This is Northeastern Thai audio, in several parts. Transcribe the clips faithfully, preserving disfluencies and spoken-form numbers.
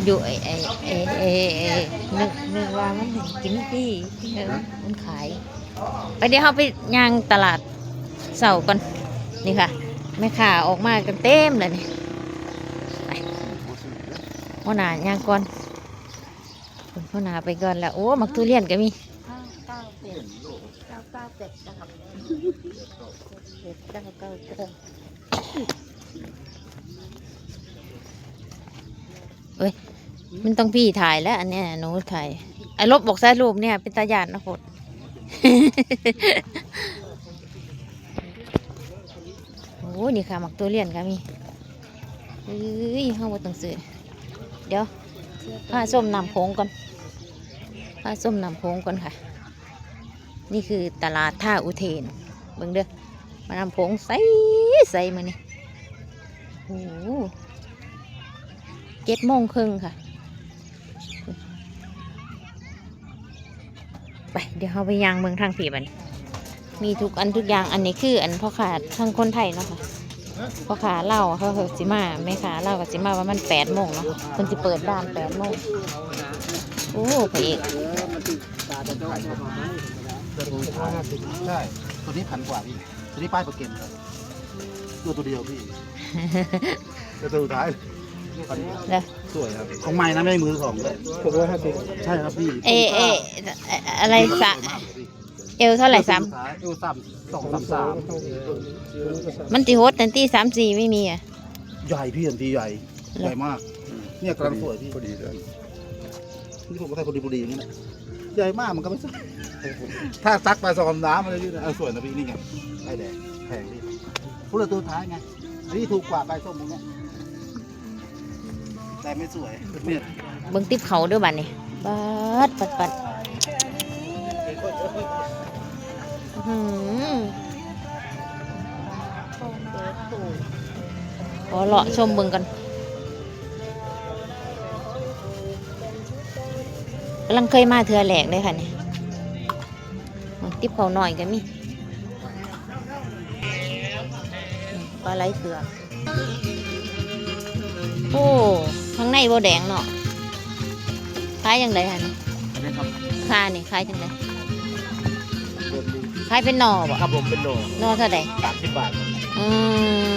อยู่ไอ้ไอ้ไอ้ไอ้ไอ้นึกนึกว่ามันกินฟรีเออมันขาย ไปเดี๋ยวเราไปย่างตลาดเช้าก่อน นี่ค่ะ แม่ค้าออกมากันเต็มเลยนี่ ไป หัวหน้าย่างก่อน หัวหน้าไปก่อนแล้ว โอ้ หมากทุเรียนก็มี ห้าเก้าเจ็ด เก้าเก้าเจ็ด นะครับ เจ็ดเก้าเก้าเก้า เอ้ย มันต้องพี่ถ่ายแล้ว อันเนี้ยหนูถ่าย ไอ้ลบบอกใส่รูปเนี่ย เป็นตาย่านนะโคตร โอ้ นี่ค่ะ หมากทุเรียนก็มี เอ้ย เฮาบ่ต้องซื้อ เดี๋ยว พาส้มน้ำโขงก่อน พาส้มน้ำโขงก่อนค่ะ นี่คือตลาดท่าอุเทน เบิ่งเด้อ มาน้ำโขงใส ใสมื้อนี้ โอ้โห เจ็ดโมงครึ่งค่ะ ไป เดี๋ยวเราไปย่างเมืองทางผีบัดน มีทุกอันทุกอย่าง อันนี้คืออันพ่อค้าทั้งคนไทยเนาะค่ะ พ่อค้าลาวเขาก็สิมา แม่ค้าลาวก็สิมาว่ามันแปดโมงเนาะ เพิ่นสิเปิดร้านแปดโมง โอ้ พระเอก ใช่ ตัวนี้พันกว่าพี่ ตัวนี้ป้ายเปอร์เซ็นต์ครับ ตัวตัวเดียวพี่ ตัวสุดท้าย เด้อ สวยครับ ของใหม่นะ ไม่ใช่มือสองด้วย หกร้อยห้าสิบ ใช่ครับพี่ เอเออะไรสะเอวเท่าไหร่สาม ตัวสุดท้ายเอวสามสองสามสาม มันติหดนันตี้สามสี่ไม่มีอ่ะ ใหญ่พี่อันที่ใหญ่ ใหญ่มาก เนี่ยกำลังสวยพี่ พอดีเลย นี่ผมก็ใส่พอดีพอดีอย่างนี้แหละ ใหญ่มากมันก็ไม่สวย ถ้าซักไปสองสามน้ำอะไรนี่นะเออสวยนะพี่นี่ไงไอ้แดงแพงพี่พูดเลยตัวท้ายไงอันนี้ถูกกว่าใบส้มพวกเนี้ยแต่ไม่สวยเนี่ย เบิ่งติบเขาเด้วยบัดนี้ปัดปัดปัดอื้อหือขอเลาะชมเบิ่งกันกำลังเคยมาเทื่อแรกเลยค่ะนี่ติบเขาหน่อยก็มีปลาไหลเผือก โอ้ ข้างในบ่แดงเนาะ ขายจังได๋หั่น อันนี้ครับ ค่านี่ขายจังได๋ ขายเป็นหน่อบ่ ครับผมเป็นหน่อ หน่อเท่าใด๋ สามสิบบาท อืม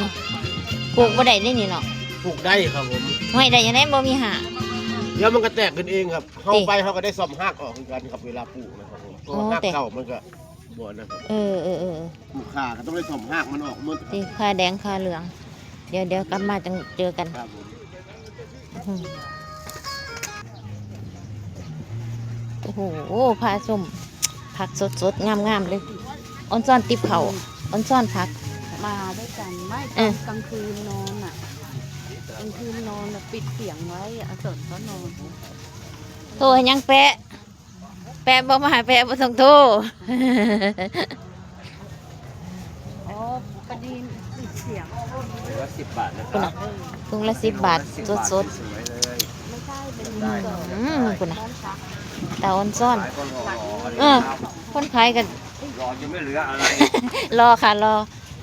ปลูกบ่ได้เด้นี่เนาะ ปลูกได้ครับผม ห้อยได้จังได๋บ่มีหาก เดี๋ยวมันก็แตกขึ้นเองครับเข้าไปเขาก็ได้ซ่อมหากออกคือกันครับเวลาปลูกนะครับผมเพราะว่า อ๋อ หาก แตก เก่ามันก็บ่นะครับ เออเออเออ ปลูกข่าก็ต้องได้ซ่อมหากมันออกหมด ติค่าแดงค่าเหลือง เดี๋ยวเดี๋ยวกลับมาจังเจอกัน ครับผม อืมโอ้โหผ้าส้ม ผักสดๆ งามๆ เลย ออนซ่อนติบเขา ออนซ่อนผัก มาด้วยกันไม่ เออ กลางคืนนอนอ่ะกลางคืนนอนน่ะปิดเสียงไว้อ่ะสนก็นอน โทรให้ยังแปะ แปะบ่มา แปะบ่ต้องโทร อ๋อพอดีปิดเสียง เหลือสิบบาทนะค คุณ รั น่ะ บ ถุงละสิบบาท สดๆ สวยเลย ไม่ใช่เป็น ได้ อืมคุณน่ะ ตาออนซ่อน ขายก็รอรอกัน เออ คนขายกัน รอจนไม่เหลืออะไร รอค่ะรอ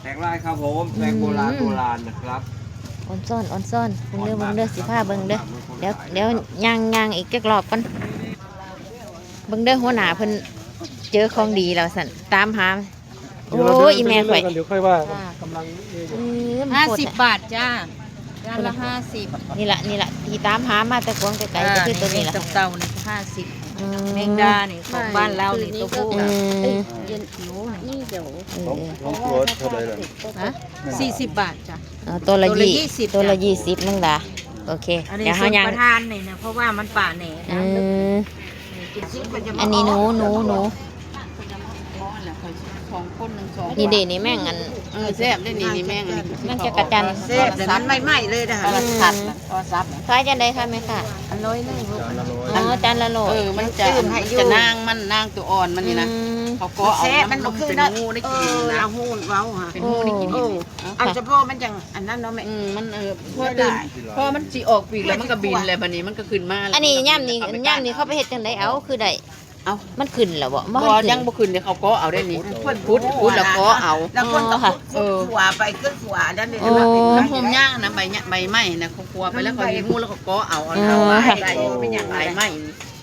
แตงลายครับผมแตงโบราณโบราณนะครับ ออนซ่อนออนซ่อนเบิ่งเด้อเบิ่งเด้อสิพาเบิ่งเด้อ เดี๋ยวเดี๋ยวย่างย่างอีกจักรอบก่อน เบิ่งเด้อหัวหน้าเพิ่นเจอของดีแล้วสั่นตามหา โอ้ยอีแม่ข่อย เดี๋ยวค่อยว่า ค่ะ กำลังเอ อืม ห้าสิบบาทจ้าจานละห้าสิบ นี่ละนี่ละที่ตามหามาแต่กวางไกลๆก็คือตัวนี้ละ เต่าๆนี่ห้าสิบ อืม แมงดานี่ของบ้านเรานี่ตัวผู้ อืม เย็นหิวนี่เดี๋ยว เออ ของของตัวเท่าไหร่ล่ะ สี่สิบบาทจ้ะ เอาตัวละ ตัวละ ยี่ ยี่สิบ ตัวละ จ้ะ ยี่สิบนึงล่ะโอเค อันนี้ เดี๋ยว ส่ เฮา วน ย่าง ประทานนี่นะเพราะว่ามันป่าแหน่ อื นะ ม กินซุปมันจะมา อันนี้หนูหนูหนู สองคนหนึ่งสอง นี่เด้นี่แม่งอัน เออแซ่บได้นี่นี่แม่งอันนี้ แม่งจักรจันทร์ แซ่บแต่มันใหม่ๆเลยนะคะ อืม ผัดนะโทรศัพท์นะ ขายจังได๋คะแม่ค้า อันร้อยหนึ่งลูก อ๋อจานละร้อย เออมันจะ จื้อให้อยู่ จะนางมันนางตัวอ่อนมันนี่นะ อืม เขาก็เอา แซ่บมันบ่คือ เป็น เนาะ งูได้ เอ กิน อ นะ ละหูเว้าค่ะ เป็นงูได้กิน เออเอาเฉพาะมันจังอันนั้นเนาะแม่ อืมมันเออพอตื่นพอมันสิออกปีกแล้วมันก็บินแล้วบัดนี้มันก็ขึ้นมาแล้ว อันนี้ย่ามนี้ มัก็ ย่ามนี้เขาไปเฮ็ดจังได๋เอาคือได้ เอ้า มันขึ้นแล้วบ่ บ่ บ่ทันขึ้น ยังบ่ขึ้นเด้ เขาก็เอาได้นี่ เพิ่น ขุด ขุดแล้วก็เอา แล้วเพิ่นก็ อ๋อค่ะ ขุด ขุดขัวไป ขุดขัวนั่นนี่ โอ้ นะ ว่าเป็น ผมย่างนะ ใบเนี้ย ใบไม้นะ เขาขัวไปแล้วเขา มันใบ มีงูแล้วเขาก็เอา เอา อ๋อ เอาไว้ ค่ะ ใส่ เป็นอย่างไร ใบไม้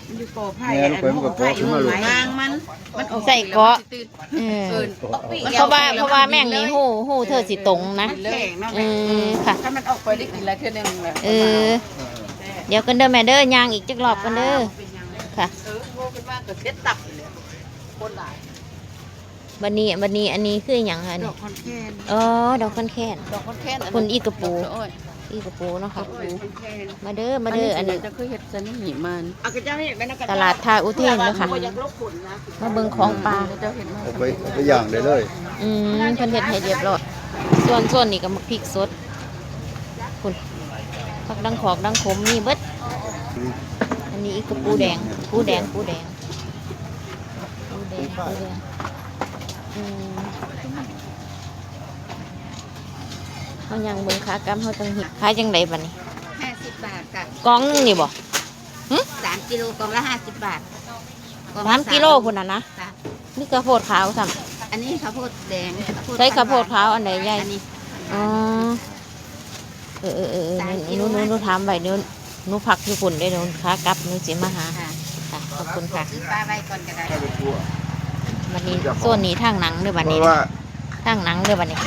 มันอยู่กอไผ่ เนี่ย อัน ลูกเขยมันก็ มันก็ กอขึ้นมาลูก งางมัน มันออก ใส่เกาะ เออ เออ เพราะว่า เพราะว่าแม่งนี่ฮู้ ฮู้เธอสิตรงนะ มันแข็งเนาะ เออ ค่ะ ถ้ามันออกไปได้กินแล้วเทื่อนึงแหละ เออ เดี๋ยวกันเด้อแม่เด้อ ย่างอีกจักรอบกันเด้อ ค่ะ เออ โง่ขึ้นมากก็เช็ดตับเลย คนหลาย บัดนี้ บัดนี้ อันนี้คือหยังคะนี่ ดอกคอนแคน อ๋อ ดอกคอนแคน ดอกคอนแคน อันนั้น คุณอีกระปู ดอกสะอ้อย อีกระปูเนาะค่ะ ดอกคอนแคน มาเด้อ มาเด้อ อันนี้ อันนี้ จะคือเห็ดสนิมมัน เอากระเจ้าเห็ดไหมนะ ตลาดท่าอุเทนเนาะค่ะ บ่อยากลบผลนะ มาเบิ่งของป่า เจ้าเห็ดมา เอาไป เอาไปย่างได้เลย อืม เพิ่นเฮ็ดให้เรียบร้อย ส่วน ส่วนนี้ก็หมากพริกสด คุณ ผักดังขอกดังขมมีเบิด อันนี้อีกก็ปูแดง ปูแดง ปูแดง ปูแดง ปูแดง อืม เฮายังเบิ่งขากลับ เฮาจังเห็น ขายจังใดบัดนี้ ห้าสิบบาทค่ะ กล่องหนึ่งนี่บ่ หึ สามกิโล กล่องละห้าสิบบาท กล่องละ สามกิโล สาม พุ้นน่ะนะ ค่ะ นี่ข้าวโพดขาวซ้ำ อันนี้ข้าวโพดแดง ข้าวโพด ใช้ข้าวโพดขาวอันใดใหญ่ อันนี้ อ๋อ เออ เออ เออ เออ สามกิโล หนู หนู หนูถามไว้ เดี๋ยวหนูพักอยู่พุ้นเด้ เดี๋ยวขากลับหนูสิมาหา ค่ะ ค่ะ ขอบคุณค่ะ ซื้อปลาไว้ก่อนก็ได้ บัดนี้โซนนี้ทางหนังเด้อบัดนี้ เพราะว่า ทางหนังเด้อบัดนี้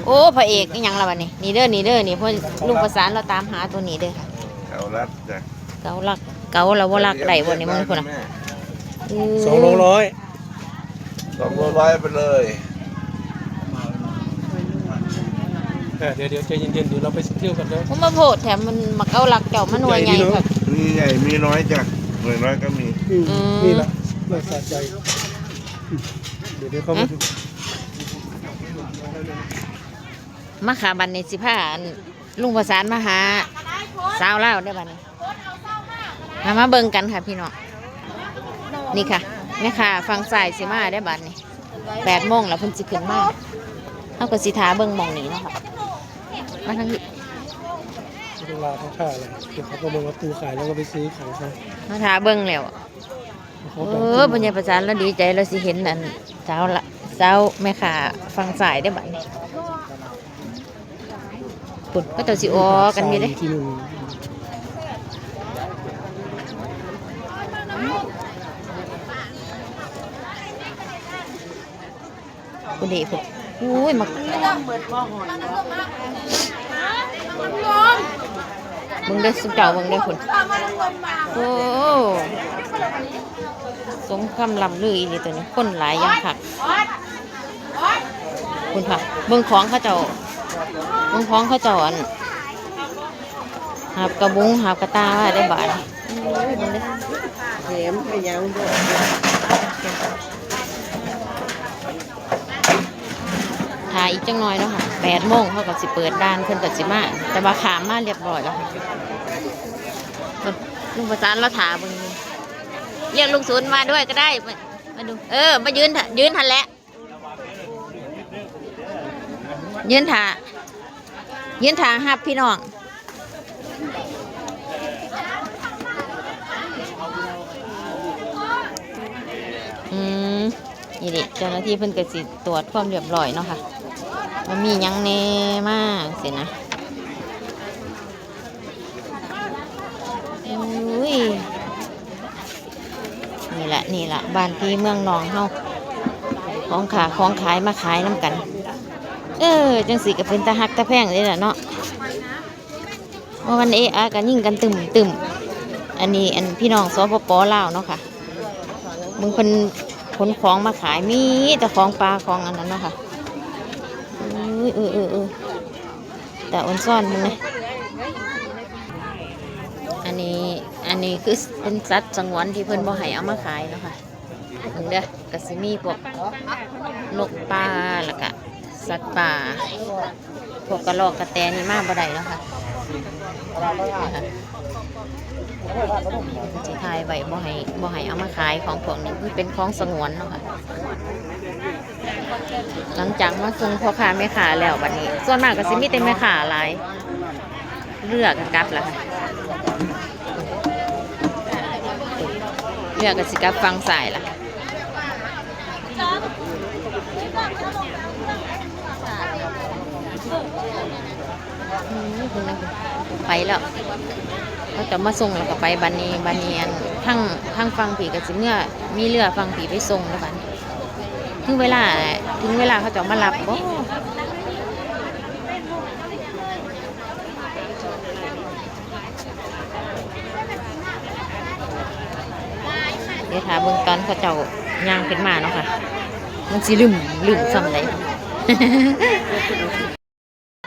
โอ้ พระเอกอีหยังล่ะบัดนี้ นี่เด้อ นี่เด้อ นี่พ่อลุงประสานเราตามหาตัวนี้เด้อค่ะ เก๋าลัดจ้ะ เก๋าลัก เก๋าละบ่ลักได้บ่นี่มึงพุ้นน่ะ แม่ อืม สองโลร้อย สองโลร้อยไปเลย เออ เดี๋ยว เดี๋ยวใจเย็นๆ เดี๋ยวเราไปเที่ยวกันเด้อ ผมมาโพดแถมมันมาเก๋าลักเจ้ามันหน่วยใหญ่ครับ มีใหญ่มีน้อยจ้ะ หน่วยน้อยก็มี อืม อืม นี่ละ น่าสะใจ อืม เดี๋ยว เดี๋ยวเข้ามาดู มาค่ะ บัดนี้สิพาอันลุงประสานมาหาสาวลาวได้อบัดนี้ มา มาเบิ่งกันค่ะพี่น้อง นี่ค่ะ แม่ค้าฝั่งซ้ายสิมาได้อบัดนี้ แปดโมงแล้วเพิ่นสิขึ้นมา เฮาก็สิท่าเบิ่งหม่องนี้เนาะค่ะ มาทางนี้ เวลาเขาท่าอะไร เดี๋ยวเขาก็มาประตูขายแล้วก็ไปซื้อของเขา มาท่าเบิ่งแล้ว เขา เออ พ่อใหญ่ประสานแล้วดีใจ แล้วสิเห็นอันสาวละ สาวแม่ค้าฝั่งซ้ายได้อบัดนี้ พุ้นเขาเจ้าสิออกกันอยู่เด้ ที่หนึ่ง พุ้นเด้พุ้น อุ้ย มา เบิ่งเด้อ ซุมเจ้าเบิ่งเด้อพุ้น โอ้ สมคำล่ำลืออีหลีตัวนี้ คนหลายอย่างคัก พุ้นค่ะ เบิ่งของเขาเจ้า เบิ่งของเขาเจ้าอัน หาบกระบุง หาบกระต่าไว้ได้บาด โอ้ย เบิ่งเด้อ แถมไปยังด้วย ท่าอีกจังหน่อยเนาะค่ะ แปดโมงเขาก็สิเปิดด่าน เพิ่นก็สิมา แต่ว่าข้ามมาเรียบร้อยแล้วค่ะ ลุงประสานเราท่าเบิ่งอยู่ เรียกลุงศูนย์มาด้วยก็ได้ มา มาดู เออ มายืน ยืนหั่นแหละ ยืนท่า ยืนท่ารับพี่น้อง อืม นี่ดิ เจ้าหน้าที่เพิ่นก็สิตรวจความเรียบร้อยเนาะค่ะ ว่ามีหยังแหน่มาสินะ อุ้ย นี่แหละ นี่แหละ บ้านพี่เมืองน้องเฮา ของขา ของขายมาขายนำกัน เออ จังสิก็เป็นตาฮักตาแพงเลยล่ะเนาะ ว่ามันเอะอะกันยิงกันตึมตึม อันนี้อันพี่น้อง สปป ลาวเนาะค่ะ มึงเพิ่นขนของมาขาย มีแต่ของปลาของอันนั้นเนาะค่ะ เออ เออ เออ เออ แต่ออนซ่อนมึงนะ อันนี้ อันนี้คือเป็นสัตว์สงวนที่เพิ่นบ่ให้เอามาขายเนาะค่ะ เบิ่งเด้อ ก็สิมีพวกนกป่า แล้วก็สัตว์ป่า พวกกระรอกกระแตนี่มาบ่ได้เนาะค่ะ สิถ่ายไว้บ่ให้ บ่ให้เอามาขาย ของพวกนี้มันเป็นของสงวนเนาะค่ะ หลังจากมาส่งพ่อค้าแม่ค้าแล้วบัดนี้ ส่วนมากก็สิมีแต่แม่ค้าหลาย เลือกกลับแล้วค่ะ เฮือกะสิกลับฝั่งซ้ายล่ะ อืม ไปแล้ว เขาจะมาส่งแล้วก็ไป บัดนี้ บัดนี้ อัน ทาง ทางฝั่งพี้ก็สิเมือ มีเฮือฝั่งพี้ไปส่งแล้วบัดนี้ ถึงเวลา ถึงเวลาเขาจะมารับบ่ เดี๋ยวถ้าเบิ่งตอนเขาเจ้าย่างขึ้นมาเนาะค่ะ มันสิลืม ลืมส่ำใด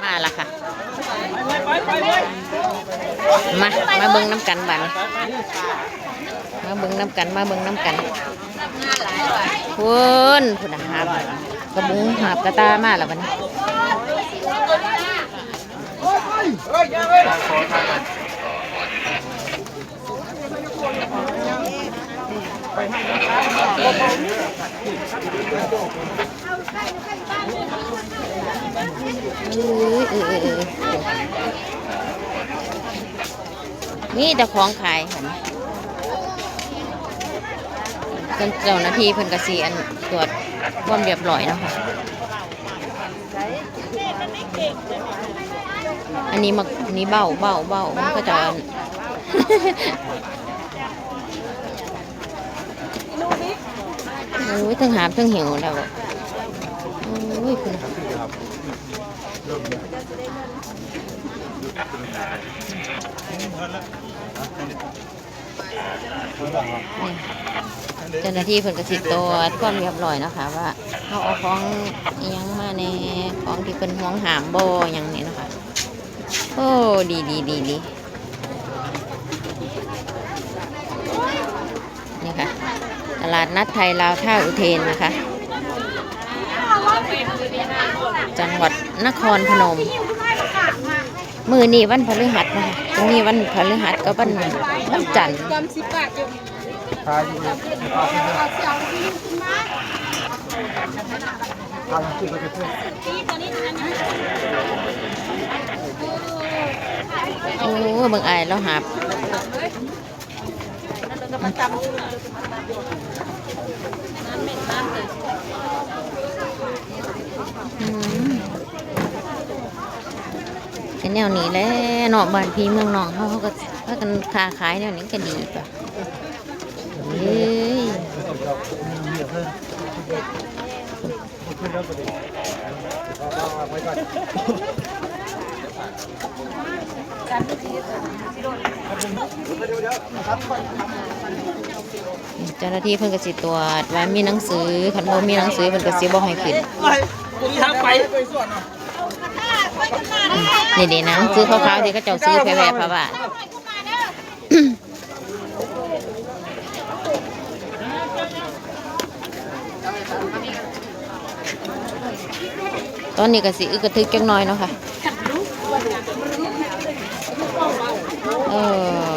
มาละค่ะ มา มาเบิ่งนำกันบัดนี้ มาเบิ่งนำกัน มาเบิ่งนำกัน พุ้น พุ้นน่ะ หาบกระบุง หาบกระต่ามาแล้วบัดนี้ เออ เออ เออ เออ มีแต่ของขายหั่น เจ้าหน้าที่เพิ่นก็สิ อัน ตรวจความเรียบร้อยเนาะค่ะ อันนี้มัก นี่เบ้า เบ้า เบ้า มันก็จะ โอ้ย ทั้งหาบทั้งหิวแล้ว โอ้ย คุณ นี่ เจ้าหน้าที่เพิ่นก็สิตรวจความเรียบร้อยเนาะค่ะ ว่าเฮาเอาของอิหยังมาแหน่ ของที่เพิ่นห่วงห้ามบ่ หยังนี่เนาะค่ะ โอ้ ดี ดี ดี ดี นี่ค่ะ ตลาดนัดไทยลาวท่าอุเทนนะคะ จังหวัดนครพนม มื้อนี้วันพฤหัสนะคะ จะมีวันพฤหัสกับวัน วันจันทร์ โอ้ เบิ่งอ้ายลาวหาบ อืม เป็นแนวนี้แหละเนาะ บ้านพี่เมืองน้องเฮา เฮาก็พากันค้าขายแนวนี้ก็ดีกว่า เอ้ย เจ้าหน้าที่เพิ่นก็สิตรวจว่ามีหนังสือ คันบ่มีหนังสือเพิ่นก็สิบ่ให้ขึ้น นี่เด้ หนังสือขาวๆ ที่เขาเจ้าซื้อแผ่ๆ พระบาท ตอนนี้ก็สิอึกกระทึกจักหน่อยเนาะค่ะ เออ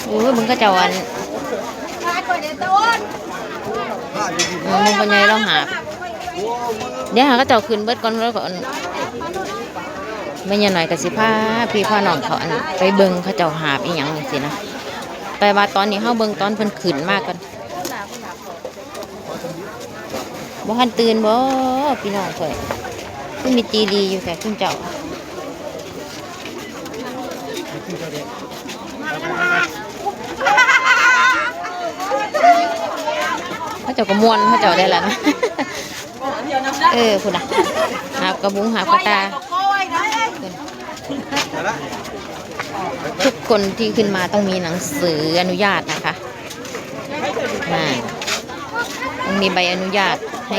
โอ้ย มึงก็จะวัน อืม มึงคนใหญ่เราหาบ เดี๋ยวหาเขาเจ้าขึ้นเบิดก่อน แล้วก็อัน แม่ยายน้อยก็สิพาพี่พาน้องเขาอันไปเบิ่งเขาเจ้าหาบอีหยังจังซี้นะ แต่ว่าตอนนี้เฮาเบิ่งตอนเพิ่นขึ้นมาก่อน บ่ทันตื่นบ่ พี่น้องข่อย คือมีตีดีอยู่แท้ซุมเจ้า เขาเจ้าก็ม่วนเขาเจ้าได้ล่ะนะ เออ พุ้นน่ะ หาบกระบุง หาบกระต่า ทุกคนที่ขึ้นมาต้องมีหนังสืออนุญาตนะคะ อ่า ต้องมีใบอนุญาตให้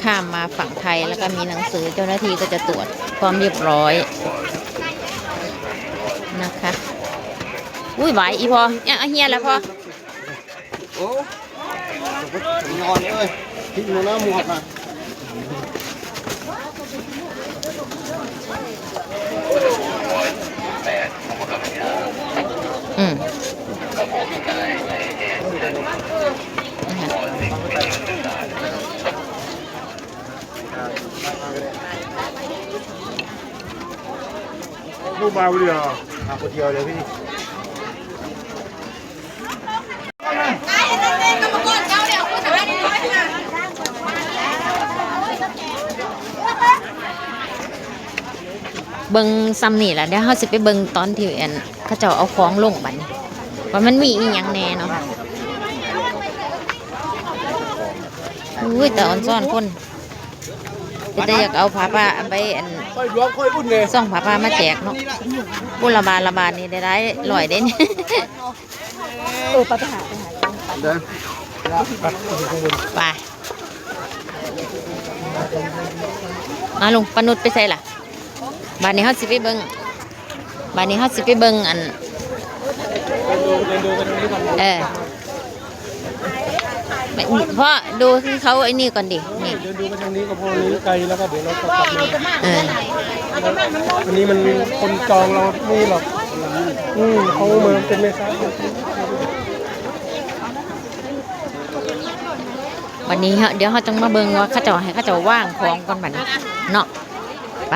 ข้ามมาฝั่งไทย แล้วก็มีหนังสือ เจ้าหน้าที่ก็จะตรวจความเรียบร้อยนะคะ อุ้ย ไหวอีพอ เนี่ย เอาเฮียแล้วพอ โอ้ นอนเอ้ย ทิ้งหัวหน้าหมวกนะ อืม นะคะ ผู้บ่าวเดียว มาคนเดียวเลยพี่ เบิ่งส่ำนี่ล่ะ เดี๋ยวเฮาสิไปเบิ่งตอนที่อัน เขาเจ้าเอาของลงบัดนี้ ว่ามันมีอีหยังแหน่เนาะ อุ้ย ตาอ่อนซ้อนคน เป็นตาอยากเอาผ้าป่าไปอัน ค่อยหลวงค่อยอุ่นเลย ซ่องผ้าป่ามาแจกเนาะ บุญละบาทละบาทนี่ได้หลายร้อยเด้นี่ เออ ไป ไปหา ไปหา เด้อ ไป มาลุง ปานุชไปใส่ล่ะ บาดนี้เฮาสิไปเบิ่ง บาดนี้เฮาสิไปเบิ่งอัน เออ พ่อดูที่เขาไอ้นี่ก่อนดิ นี่ เดินดูไปทางนี้ก็พอ นี้ไกล แล้วก็เดี๋ยวเราก็กลับมา เออ อันนี้มันคนจองเราไม่หรอก อืม เขามาเป็นแม่ค้า วันนี้เฮา เดี๋ยวเฮาจั่งมาเบิ่งว่าเขาเจ้าให้เขาเจ้าว่างของก่อนบัดนี้เนาะ ไป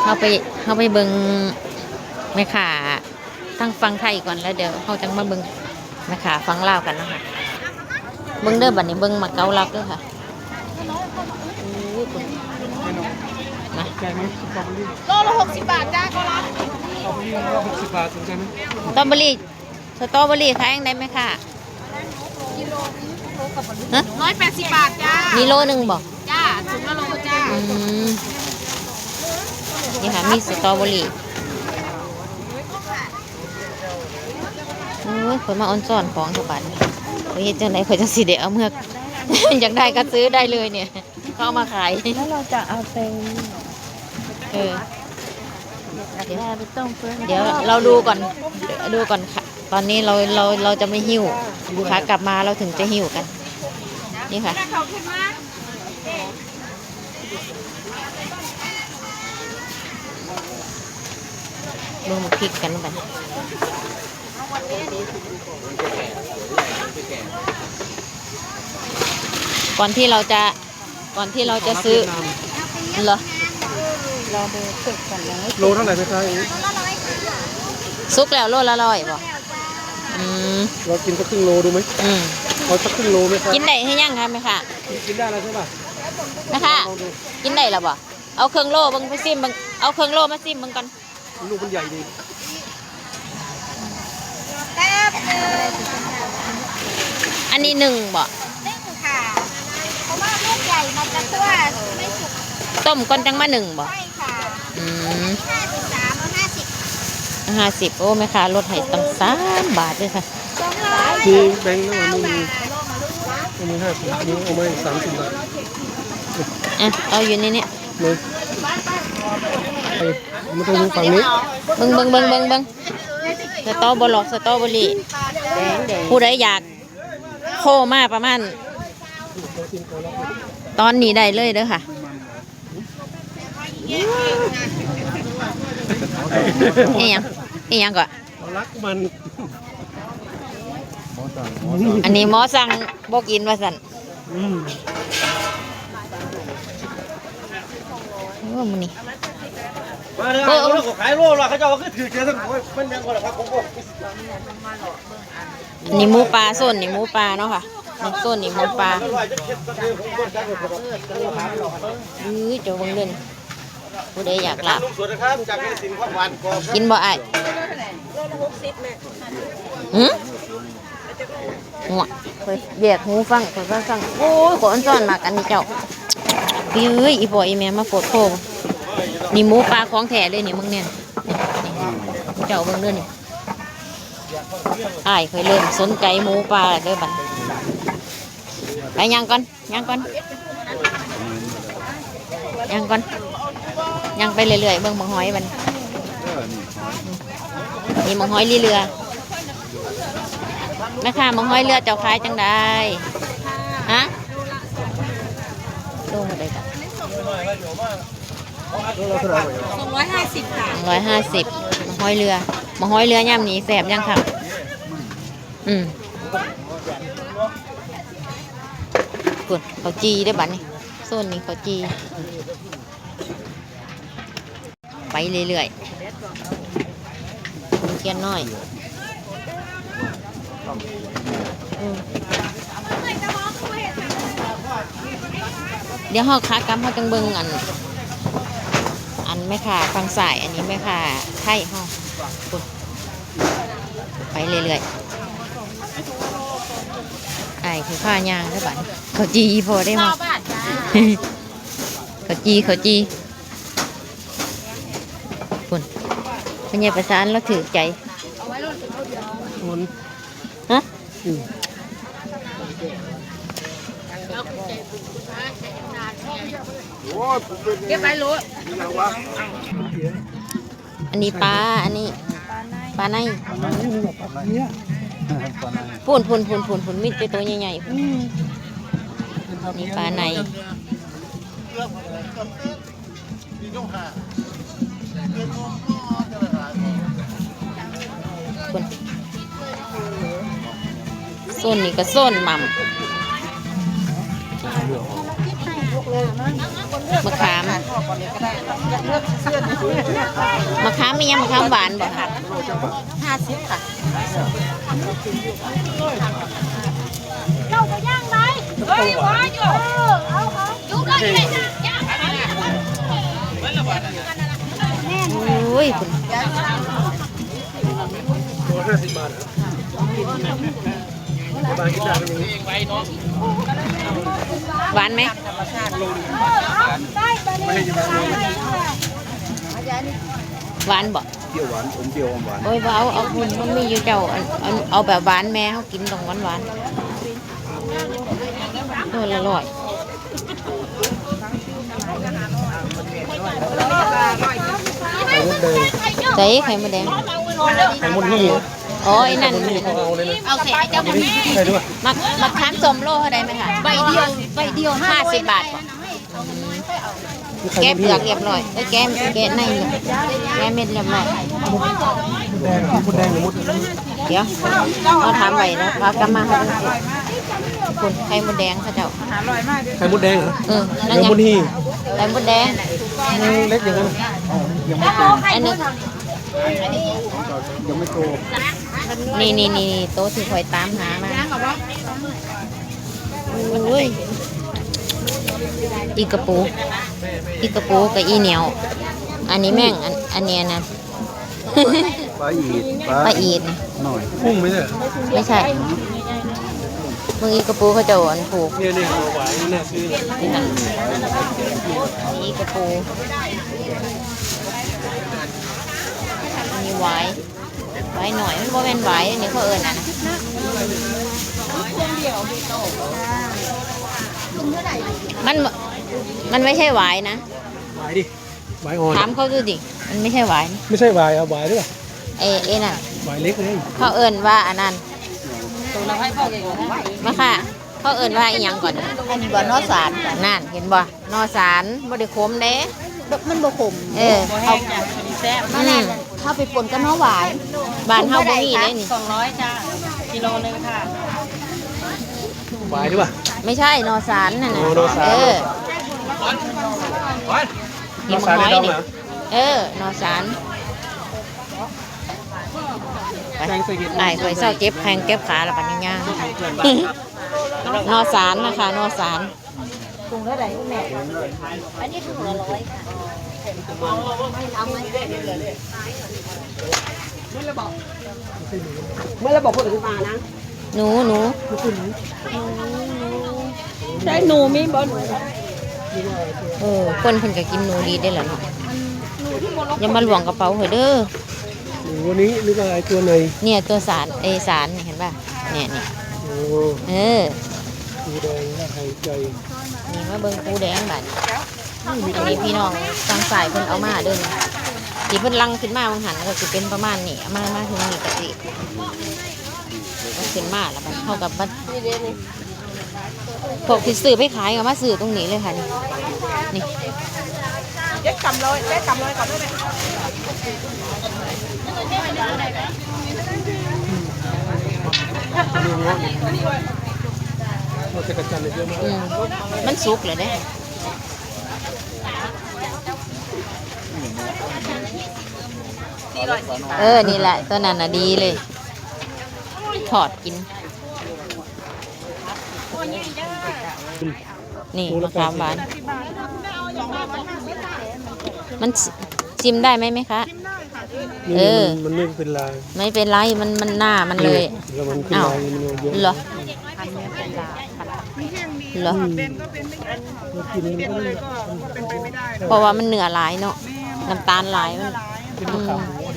เฮาไป เฮาไปเบิ่งแม่ค้าทางฝั่งไทยก่อน แล้วเดี๋ยวเฮาจั่งมาเบิ่งแม่ค้าฝั่งลาวกันเนาะค่ะ เบิ่งเด้อบัดนี้ เบิ่งหมากเก๊าลักเด้อค่ะ มา โลละหกสิบบาทจ้า เก๊าลัก หกสิบบาทเหมือนกันนะ สตรอเบอรี่ สตรอเบอรี่ขายจั่งใดแม่ค้า ฮะ ร้อยแปดสิบบาทจ้า มีโลหนึ่งบ่ จ้า ถุงละโลจ้า อืม นี่ค่ะ มีสตรอเบอรี่ โอ้ย ข้อยมาอ่อนซ้อนของเถาะบัดนี้ ข้อยเฮ็ดจั่งใดข้อยจั่งสิได้เอาเมือ อยากได้ก็ซื้อได้เลยเนี่ย เขาเอามาขาย แล้วเราจะเอาไป เออ อยากได้ไปต้มเพื่อ เดี๋ยวเราดูก่อน ดูก่อนค่ะ ตอนนี้เรา เรา เราจะไม่หิ้ว ขากลับมาเราถึงจะหิ้วกัน นี่ค่ะ เบิ่งบักพริกกันบัดนี้ ก่อนที่เราจะ ก่อนที่เราจะซื้อ เหรอ รอดูสุกก่อน ยังไม่สุก โลเท่าไหร่ไหมครับ สุกแล้วโลละร้อยบ่ อืม เรากินสักครึ่งโลดูไหม อืม เอาสักครึ่งโลไหมครับ กินได้หรือยังคะแม่ค้า กินได้แล้วใช่ป่ะ นะคะ ลองดู กินได้แล้วบ่ เอาเครื่องโลเบิ่งไปซิมเบิ่ง เอาเครื่องโลมาซิมเบิ่งก่อน ลูกมันใหญ่ดี แป๊บนึง อันนี้นึ่งบ่ นึ่งค่ะ เพราะว่าลูกใหญ่มันจะคั่วไม่สุก ต้มก่อนจั่งมานึ่งบ่ ใช่ค่ะ อืม ห้าสิบสาม เอาห้าสิบ ห้าสิบ โอ้ แม่ค้าลดให้ตั้งสามบาทเลยค่ะ สองร้อย มีแบงค์นะ มี มีห้าสิบ มี เอามาอีกสามสิบบาท อ่ะ เอาอยู่ในนี้ เลย ไป มาตรงนี้ฝั่งนี้ เบิ่ง เบิ่ง เบิ่ง เบิ่ง เบิ่ง สตรอเบอรี่ สตรอเบอรี่ ผู้ใดอยาก โทรมาประมาณ ตอนนี้ได้เลยเด้อค่ะ อีหยัง อีหยังก่อน รักมัน อันนี้หมอสั่งบ่กินว่าซั่น อืม โอ้ มื้อนี้ มาเด้อ โอ้ โอ้ ขายโลละ เขาเจ้าก็ถือเสียทั้งหมด มันยังก่อนล่ะครับ ผมก็ นี่หมูป่า โซนนี่หมูป่าเนาะค่ะ โซนนี่หมูป่า อื้อ เจ้าเบิ่งเด้อ ผู้ใดอยากลาบ ลุงสวนนะครับ จากแม่สินความหวานกรอบครับ กินบ่อ้าย หืม หัว ข้อยแยกหูฟัง ข้อยฟังฟัง โอ้ย ข้อยอ่อนซ้อนมากอันนี้เจ้า เอ้ย อีพ่ออีแม่มาโพดโพ นี่หมูป่าของแท้เลยนี่ มึงเนี่ย นี่ เจ้าเบิ่งเด้อนี่ อ้ายข้อยเริ่มสนใจหมูป่าเด้อบัดนี้ ไปย่างก่อน ย่างก่อน ย่างก่อน ย่างไปเรื่อยๆ เบิ่งบักหอยบัดนี้ นี่บักหอยลีเรือ แม่ค้า บักหอยเรือเจ้าขายจั่งใด ฮะ โลเท่าใดจ้ะ สองร้อยห้าสิบค่ะ สองร้อยห้าสิบ บักหอยเรือ บักหอยเรือยามนี้แซ่บยังคะ อืม พุ้น ข้าวจี่เด้อบัดนี้ โซนนี้ข้าวจี่ ไปเรื่อยๆ เทียนน้อย อืม เดี๋ยวเฮาขากลับเฮาจั่งเบิ่งอัน อันแม่ค้าฝั่งซ้าย อันนี้แม่ค้าไทยเฮา พุ้น ไปเรื่อยๆ อ้ายคือพาย่างเด้อบัดนี้ ข้าวจี่อีพ่อได้มา ซาวบาทจ้า ข้าวจี่ ข้าวจี่ พุ้น พ่อใหญ่ประสานลาวถืกใจ พุ้น ฮะ อืม เก็บไว้โลด อันนี้ปลา อันนี้ ปลาใน พุ้น พุ้น พุ้น พุ้น พุ้น มีแต่ตัวใหญ่ๆ พุ้น นี่ปลาใน พุ้น โซนนี้ก็โซนหม่ำ มะขาม มะขามมีหยัง มะขามหวานบ่คะ ห้าสิบค่ะ เจ้าก็ย่างไหม เฮ้ย ว่าอยู่ เออ เอา เอา จุ๊บเลย ย่าง ย่าง โอ้ย คุณ หวานไหม หวานบ่ เปรี้ยวหวาน อมเปรี้ยวอมหวาน โอ้ย บ่เอา เอา มัน มันมีอยู่เจ้า อัน อัน เอาแบบหวานแม่ เฮากินต้องหวานหวาน ตัวละร้อย ไข่มดแดง ใส่ไข่มดแดง ไข่มดนี่ อ๋อ ไอ้นั่น เอาเลยนะ เอาใส่เจ้า ใช่ด้วย มะ มะขามส้มโลเท่าใดแม่คะ ใบเดียว ใบเดียว ห้าสิบบาทบ่ แกะเปลือกเรียบร้อย เอ้ย แกะ แกะในเลย แกะเม็ดเรียบร้อย มดแดง มดแดงหรือมด เดี๋ยว เอาถามไว้นะ เอากลับมาให้ดูสิ พุ้น ไข่มดแดงเขาเจ้า ไข่มดแดงเหรอ เออ นั่นไง ไข่มดแดง อืม เล็กอย่างนั้นน่ะ อันนี้ ยังไม่โต นี่ นี่ นี่ โต๊ะที่คอยตามหามา โอ้ย อีกระปู อีกระปูกับอีเหนียว อันนี้แม่ง อัน อันเนี้ยนะ ปลาอีด ปลา ปลาอีดนะ หน่อย กุ้งไหมเนี่ย ไม่ใช่ มึงอีกระปูเขาจะอ่อนผูก เนี่ย เนี่ย เอาหวาย น่าซื้อเลย นี่นะ อีกระปู มีหวาย หวายหน่อย มันบ่แม่นหวาย อันนี้เขาเอิ้นอะนะ มัน มันไม่ใช่หวายนะ หวายดิ หวายอ่อน ถามเขาดูดิ มันไม่ใช่หวายนะ ไม่ใช่หวาย เอาหวายด้วย เอ เอน่ะ หวายเล็กเลย เขาเอิ้นว่าอันนั้น มาค่ะ เขาเอิ้นว่าอีหยังก่อน อันนี้บ่ หน่อสานจ้ะ นั่น เห็นบ่ หน่อสาน บ่ได้ขมเด้ บ่ มันบ่ขม เออ เอา แซ่บ อืม ถ้าไปป่นกับหน่อหวาย บ้านเฮาบ่มีเด้นี่ สองร้อยจ้า กิโลหนึ่งค่ะ หวายหรือเปล่า ไม่ใช่ หน่อสานนั่นน่ะ อ๋อ หน่อสาน เออ หน่อสาน นี่ หน่อสาน หน่อหอยนี่ ในดองเหรอ เออ หน่อสาน ไป แกงใส่เห็ด อ้าย ข้อยเซาเจ็บแข้งเจ็บขาแล้ว บัดนี้ย่าง หน่อสานนะคะ หน่อสาน ถุงเท่าไหร่คุณแม่ อันนี้ถุงละร้อยค่ะ เอาไหม เมื่อเราบอกคนอื่นมานะ หนู หนู ใช่หนูมีบ่หนู เออ คนเพิ่นก็กินหนูดีเด้อล่ะเนาะ อย่ามาหลวงกระเป๋าข้อยเด้อ หนูวันนี้นึกอะไรตัวไหน เนี่ย ตัวสาน เอย สานนี่ เห็นป่ะ เนี่ย เนี่ย โอ้ เออ ปูแดงน่าหายใจ นี่ มาเบิ่งปูแดงบัด อันนี้พี่น้องฝั่งซ้ายเพิ่นเอามาเด้อนี่ ที่เพิ่นลังขึ้นมาบางหันก็สิเป็นประมาณนี้ เอามา มาถึงนี่ก็สิ เอาขึ้นมาแล้วบัดเฮากับบัด พวกที่ซื้อไปขายก็มาซื้อตรงนี้เลยค่ะนี่ นี่ เจ็ดสามร้อย เจ็ดสามร้อยก่อนได้ไหม เราจะกระจันเลยเยอะมาก อืม มันสุกแล้วเด้ เออ นี่แหละ ตัวนั้นน่ะดีเลย ทอดกิน นี่ โลละ มะขามหวาน แปดสิบ มันชิ- ชิมได้ไหมแม่คะ นี่ เออ มัน- มันไม่เป็นไร ไม่เป็นไร มัน- มันหน้ามันเลย นี่ แล้วมันขึ้น อ้าว มา มันเยอะ เหรอ เหรอ อืม แล้วกินมันก็ไม่- เพราะว่ามันเนื้อหลายเนาะ น้ำตาลหลาย มัน เป็นมะขามหวาน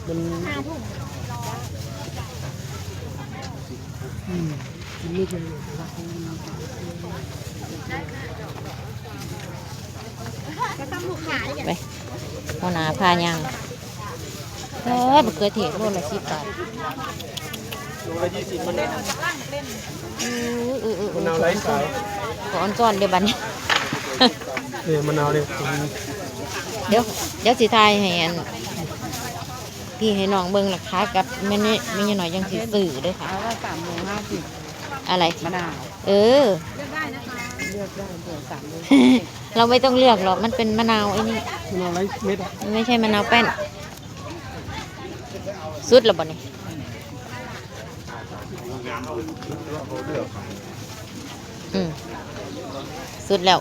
อืม มัน อืม กินไม่เป็น ไป หัวหน้าพาย่าง เออ บักเขือเทศ โลละสิบบาท โลละยี่สิบ มัน อือ อือ อือ อือ มะนาวไร้สาย ขออ่อนซ้อนเด้อบัดนี้ เนี่ย มะนาวเนี่ย ผม เดี๋ยว เดี๋ยวสิถ่ายให้อัน พี่ให้น้องเบิ่งราคากับแม่นี่ แม่นี่หน่อยยังสิซื้อเด้อค่ะ เอาละ สามโลห้าสิบ อะไร มะนาว เออ เลือกได้นะคะ เลือกได้ เดี๋ยวสามโล เราไม่ต้องเลือกหรอก มันเป็นมะนาวไอ้นี่ มะนาวไร้เม็ดอะ มันไม่ใช่มะนาวแป้น สุดแล้วบ่นี่ อืม สุดแล้ว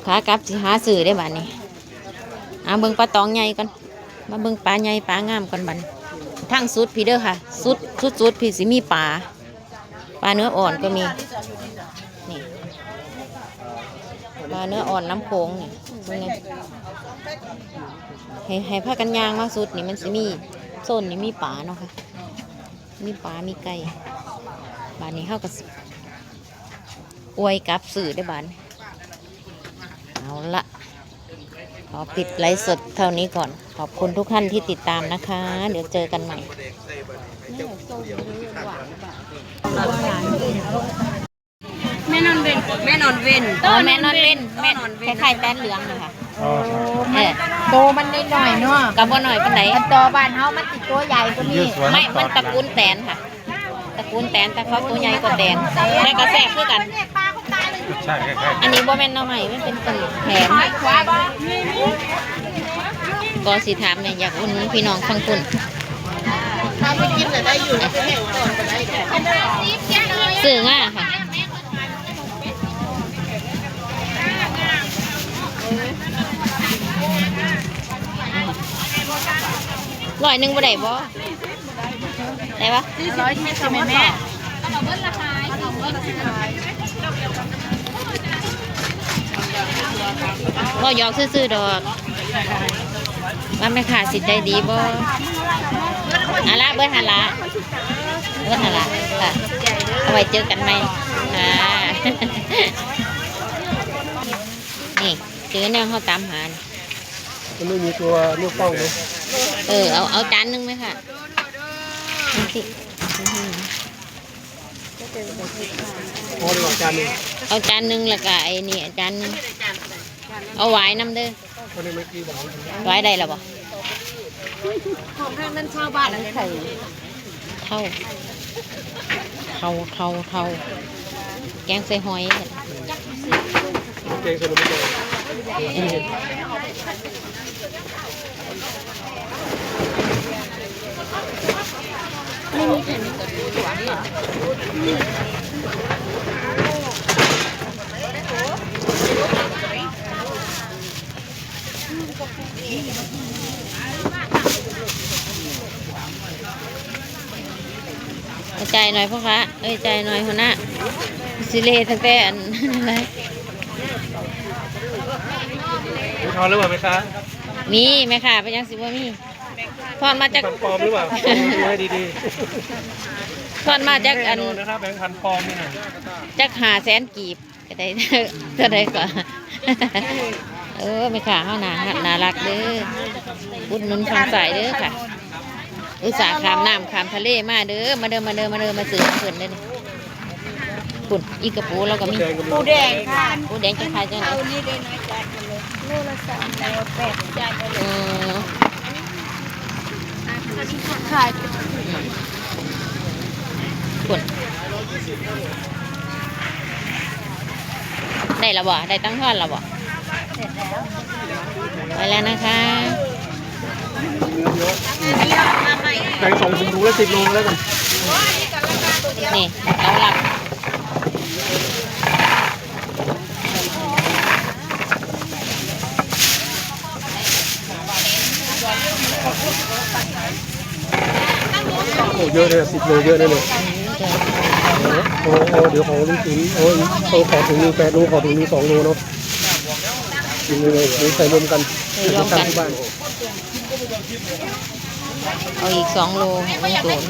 ขากลับสิหาซื้อได้บัดนี้ อ่า เบิ่งปลาตองใหญ่ก่อน มาเบิ่งปลาใหญ่ปลางามก่อนบัดนี้ ทางสุดพี้เด้อค่ะ สุด สุดๆพี้สิมีปลา ปลาเนื้ออ่อนก็มี นี่ ปลาเนื้ออ่อนน้ำโขงนี่ เบิ่งนี่ ให้ ให้พากันย่างมาสุดนี่มันสิมี โซนนี่มีปลาเนาะค่ะ มีปลา มีไก่ บัดนี้เฮาก็สิ อวยกลับซื้อได้อบัดนี้ เอาละ ขอปิดไลฟ์สดเท่านี้ก่อน ขอบคุณทุกท่านที่ติดตามนะคะ เดี๋ยวเจอกันใหม่ แม่นอนเวน แม่นอนเวน อ๋อ แม่นอนเวน แม่นอนเวน คล้ายๆแตนเหลืองนะคะ อ๋อครับ เออ โตมันน้อยๆเนาะ ก็บ่น้อยปานใด คันต่อบ้านเฮามันสิโตใหญ่กว่านี้ ไม่ มันตระกูลแตนค่ะ ตระกูลแตน แต่เขาโตใหญ่กว่าแตน แต่ก็แซ่บคือกัน ใช่ ใช่ ใช่ อันนี้บ่แม่นหน่อไม้ มันเป็นต้นแขม ก็สิถามเนี่ย อยากอุดหนุนพี่น้องฟังคุณ ซื้อง่าค่ะ ร้อยหนึ่งบ่ได้บ่ ได้ปะ ร้อยยี่สิบ แม่แม่ บ่หยอกซื่อๆดอก ว่าแม่ค้าสิใจดีบ่ อะละ เบิดหั่นละ เบิดหั่นละค่ะ เอาไว้เจอกันใหม่ค่ะ นี่ เจอแนวเฮาตามหานี่ มันไม่มีตัวลูกเป้าเลย เออ เอา เอาจานหนึ่งไหมคะ เอาสิ อื้อหือ พอดีกว่าจานหนึ่ง เอาจานหนึ่งแล้วก็ไอ้นี่จานหนึ่ง เอาหวายนำเด้อ พอดีเมื่อกี้บอก หวายได้แล้วบ่ ของทางนั้นชาวบ้านอะไรไข่ เท่า เท่า เท่า เท่า แกงใส่หอย แกงใส่หอย จ่ายหน่อยพ่อค้า เอ้ย จ่ายหน่อยหัวหน้า สิเลตั้งแต่อัน อะไร มีทอนหรือเปล่าแม่ค้า มีแม่ค้า เป็นยังสิบ่มี ทอนมาจาก ฟันปลอมหรือเปล่า ดูให้ดีๆ ทอนมาจากอัน แน่นอนนะครับ แบงค์พันปลอมนี่นะ จากห้าแสนกีบ ก็ได้ เท่าใดกว่า เออ แม่ค้าเฮาน่าฮักน่ารักเด้อ อุดหนุนฝั่งซ้ายเด้อค่ะ อุตส่าห์ข้ามน้ำข้ามทะเลมาเด้อ มาเด้อ มาเด้อ มาเด้อ มาซื้อของเพิ่นเด้อนี่ พุ่น อีกระปูเราก็มี ปูแดงค่ะ ปูแดงจะขายจังได๋ เอานี่เด้อนะ จัดมาเลย โลละสามร้อยแปดสิบ จัดมาเลย อืม ขาย พุ่น ได้แล้วบ่ ได้ตังค์ทอนแล้วบ่ ไปแล้วนะคะ แบ่งสองถุง ถุงละสิบโลแล้วกัน นี่ เอาละ โอ้ เยอะเลย สิบโล เยอะเลยเนี่ย โอ้โอ้ เดี๋ยวของลุงจิ๋ม โอ้ โอ้ ขอถุงหนึ่ง แปดโล ขอถุงหนึ่ง สองโลเนาะ กินเลย เดี๋ยวใส่รวมกัน เออ รวมกัน ที่บ้าน เอาอีกสองโลของลุงโตน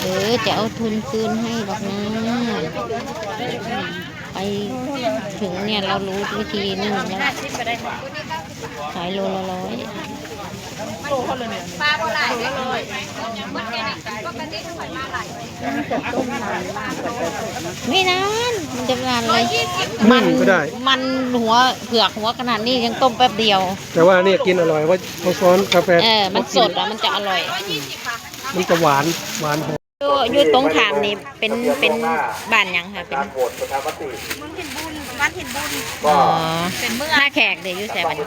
เออ จะเอาทุนคืนให้ดอกนะ ไปถึงเนี่ย เรารู้วิธีนึ่งแล้ว ขายโลละร้อย ไม่นาน มันจะนานเลย มัน นึ่งก็ได้ มันหัวเผือกหัวขนาดนี้ยังต้มแป๊บเดียว แต่ว่าเนี่ยกินอร่อย ว่าเขาซ้อนกาแฟ เออ มันสดแล้วมันจะอร่อย มันจะหวาน หวานหอม อยู่ อยู่ตรงข้ามนี่เป็น เป็นบ้านหยังคะ เป็น อ๋อ เป็นเมือง ท่าแขกเดี๋ยวอยู่ไสบัดนี้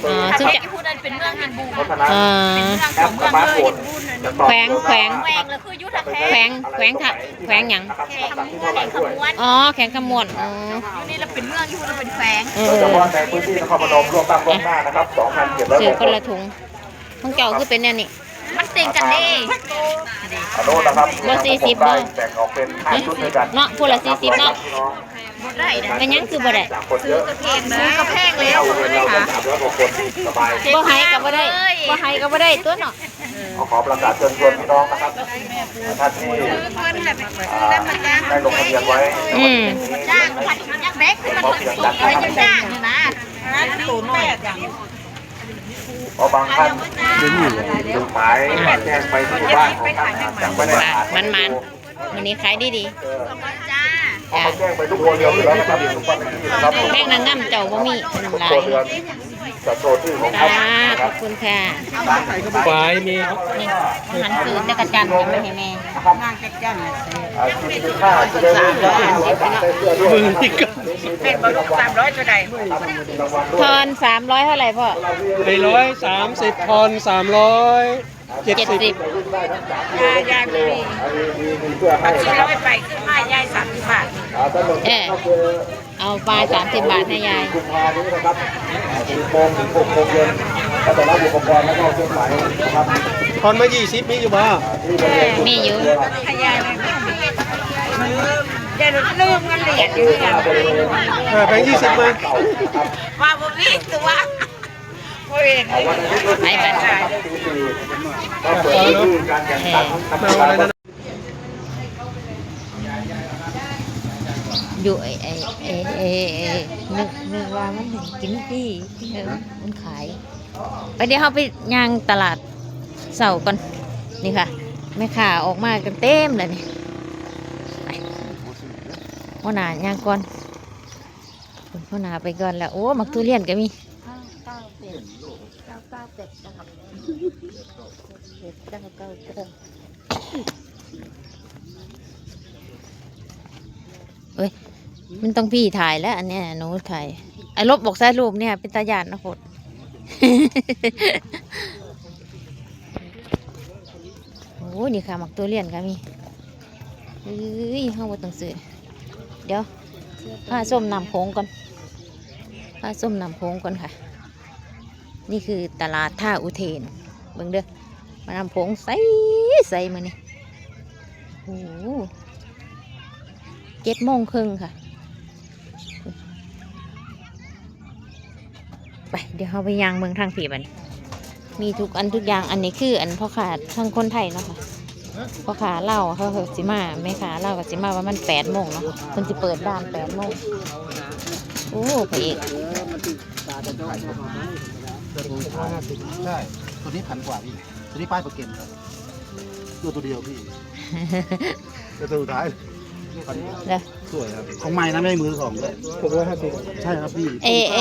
อ๋อ ซึ่งจะ ผู้นั้นเป็นเมืองหินบูน อ๋อ เป็นเมืองของเมืองเลยหินบูน แขวง แขวง แขวงแล้วคืออยู่ท่าแขก แขวง แขวงท่า แขวงหยัง แขวงคำม่วน อ๋อ แขวงคำม่วน อ๋อ อยู่นี่เราเป็นเมือง อยู่เราเป็นแขวง เออ โดยเฉพาะในพื้นที่นครพนมล่วงตั้งล่วงหน้านะครับ สองพันเจ็ดร้อย ซื้อคนละถุง ของเจ้าคือเป็นแนวนี้ มันเต็งกันเด้ อันโน้นนะครับ บ่สี่สิบบ่ แบ่งออกเป็นห้าชุดด้วยกัน เนาะ ผู้ละสี่สิบเนาะ บ่ได้นะ เป็นหยังคือบ่ได้ ซื้อกระแพงนะ ซื้อกระแพงแล้ว คนเลยค่ะ บ่ให้ก็บ่ได้ บ่ให้ก็บ่ได้ตัวเนาะ ขอ ขอประกาศเชิญชวนพี่น้องนะครับ ท่านที่ ซื้อเพิ่นแหละไปซื้อแล้วมันจ้าง ได้ลงทะเบียนไว้ อืม จ้างมันยังเด็กมันยังสูงมันยังจ้างอยู่นะ ตัวน้อยจัง เพราะบางท่าน เดี๋ยวนี้ ลืมหมายแจ้งไปที่บ้านของท่านนะครับ ยังไม่ได้อ่าน มันๆ มื้อนี้ขายดีๆ จ้า เขาแจ้งไปทุกครัวเรือนอยู่แล้วนะครับ ทุกบ้านเลขที่นะครับ แพงนางงามเจ้าบ่มีน้ำลาย ทุกครัวเรือน จัดโซนที่ของท่าน อ่า นะครับ ขอบคุณค่ะ ฝายมีครับ นี่ อาหารซื้อจักจั่นยังไม่ให้แม่ นางจักจั่นน่ะสิ อ่า สิบห้ากิโลเมตร มึงนี่ก็ เป็นบ่ลูก สามร้อยเท่าใด ทอนสามร้อยเท่าไหร่พ่อ ไอ้ร้อยสามสิบ ทอนสามร้อยเจ็ดสิบ เจ็ดสิบ ยาย ยายบ่มี สี่ร้อยไปขึ้นมายาย สามสิบบาท เออ เอาไป สามสิบบาทให้ยาย กุมภานี้นะครับ สิบโมงถึงหกโมงเย็น ก็จะรับอุปกรณ์และเข้าเครื่องหมายนะครับ ทอนมา ยี่สิบ มีอยู่บ่ มีอยู่ ให้ยายเลย ยายลืมเงินเหรียญอยู่เนี่ย เออ แบงค์ ยี่สิบ มา ว่าบ่มีตัว ไปไป ก็เปิดฤดูการแข่งขันนะครับ อยู่ไอ้ ไอ้ ไอ้ ไอ้ ไอ้ นึก นึกว่ามันกินฟรี เออ มันขาย ไป เดี๋ยวเราไปย่างตลาดเช้าก่อน นี่ค่ะ แม่ค้าออกมากันเต็มเลยนี่ ไป หัวหน้าย่างก่อน หัวหน้าไปก่อนแล้ว โอ้ หมากทุเรียนก็มี เก้าเก้าเจ็ด เก้าเก้าเจ็ด นะครับ เจ็ดเก้าเก้าเก้า เอ้ย มันต้องพี่ถ่ายแล้ว อันเนี้ยหนูถ่าย ไอ้ลบบอกใส่รูปเนี่ย เป็นตาย่านนะโคตร โอ้ นี่ค่ะ หมากทุเรียนก็มี เอ้ย เฮาบ่ต้องซื้อ เดี๋ยว พาชมน้ำโขงก่อน พาชมน้ำโขงก่อนค่ะ นี่คือตลาดท่าอุเทน เบิ่งเด้อ มาน้ำโขงใส ใสมื้อนี้ โอ้โห เจ็ดโมงครึ่งค่ะ ไป เดี๋ยวเราไปย่างเมืองทางผีบัดนี้ มีทุกอันทุกอย่าง อันนี้คืออันพ่อค้าทางคนไทยเนาะค่ะ พ่อค้าลาวเขาก็สิมา แม่ค้าลาวก็สิมาประมาณแปดโมงเนาะ เพิ่นสิเปิดร้านแปดโมง โอ้ พระเอก ใช่ ตัวนี้พันกว่าพี่ ตัวนี้ป้ายประเก็นครับตัวตัวเดียวพี่ ตัวสุดท้ายพันกว่า เด้อ สวยครับ ของใหม่นะ ไม่ใช่มือสองด้วย หกร้อยห้าสิบ ใช่ครับพี่ เอ เอ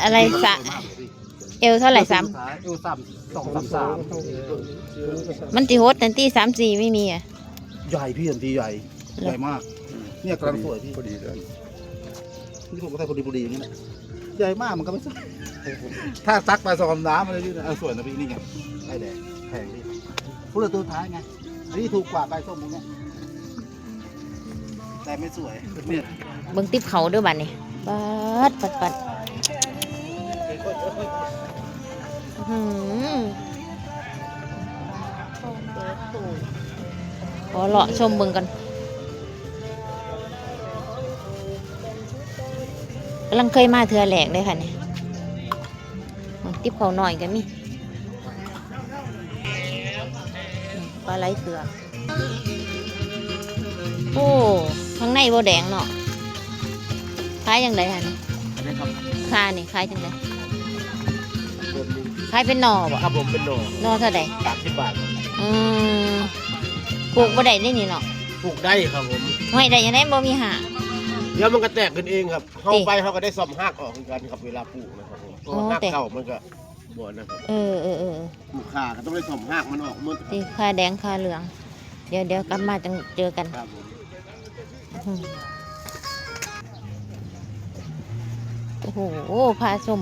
อะไรสะ สวยมากเลยพี่ เอวเท่าไหร่สาม ตัวสุดท้ายเอวสามสองสามสาม มันติโฮสต์แตนตี้สามสี่ไม่มีอ่ะ ใหญ่พี่อันตีใหญ่ ใหญ่มาก เนี่ยกำลังสวยพี่ พอดีเลย นี่ผมก็ใส่พอดีพอดีอย่างนี้แหละ ใหญ่มากมันก็ไม่สวย ถ้าซักไปสองสามน้ำอะไรนี่นะ เออ สวยนะพี่ นี่ไง ไอ้แดง แพงพี่ พูดเลยตัวท้ายไง อันนี้ถูกกว่าใบส้มตรงเนี้ย แต่ไม่สวย เนี่ย เบิ่งติ๊บเขาเด้อบัดนี้ ปัดปัดปัด อื้อหือ ขอเลาะชมเบิ่งกัน กำลังเคยมาเทื่อแรกเลยค่ะนี่ ติ๊บเขาหน่อยก็มี ปลาไหลเผือก โอ้ ข้างในบ่แดงเนาะ ขายจังได๋หั่น อันนี้ครับ ค่านี่ขายจังได๋ เดือนหนึ่ง ขายเป็นหน่อบ่ ครับผมเป็นหน่อ หน่อเท่าใด๋ สามสิบบาท อืมปลูกบ่ได้เด้นี่เนาะ ปลูกได้ครับผม ห้อยได้จังได๋บ่มีหาก เดี๋ยวมันก็แตกขึ้นเองครับ เฮา ติ ไปเฮาก็ได้ซ่อมฮากออกเหมือนกันครับ เวลาปลูกนะครับผม เพราะว่า อ๋อ ฮาก แต่ เก่ามันก็บ่นะครับ เออเออเออ ลูกค้าก็ต้องได้ซ่อมฮากมันออกหมด ติค่าแดงค่าเหลือง เดี๋ยวเดี๋ยวกลับมาจังเจอกัน ครับผม อืมโอ้โห พาชม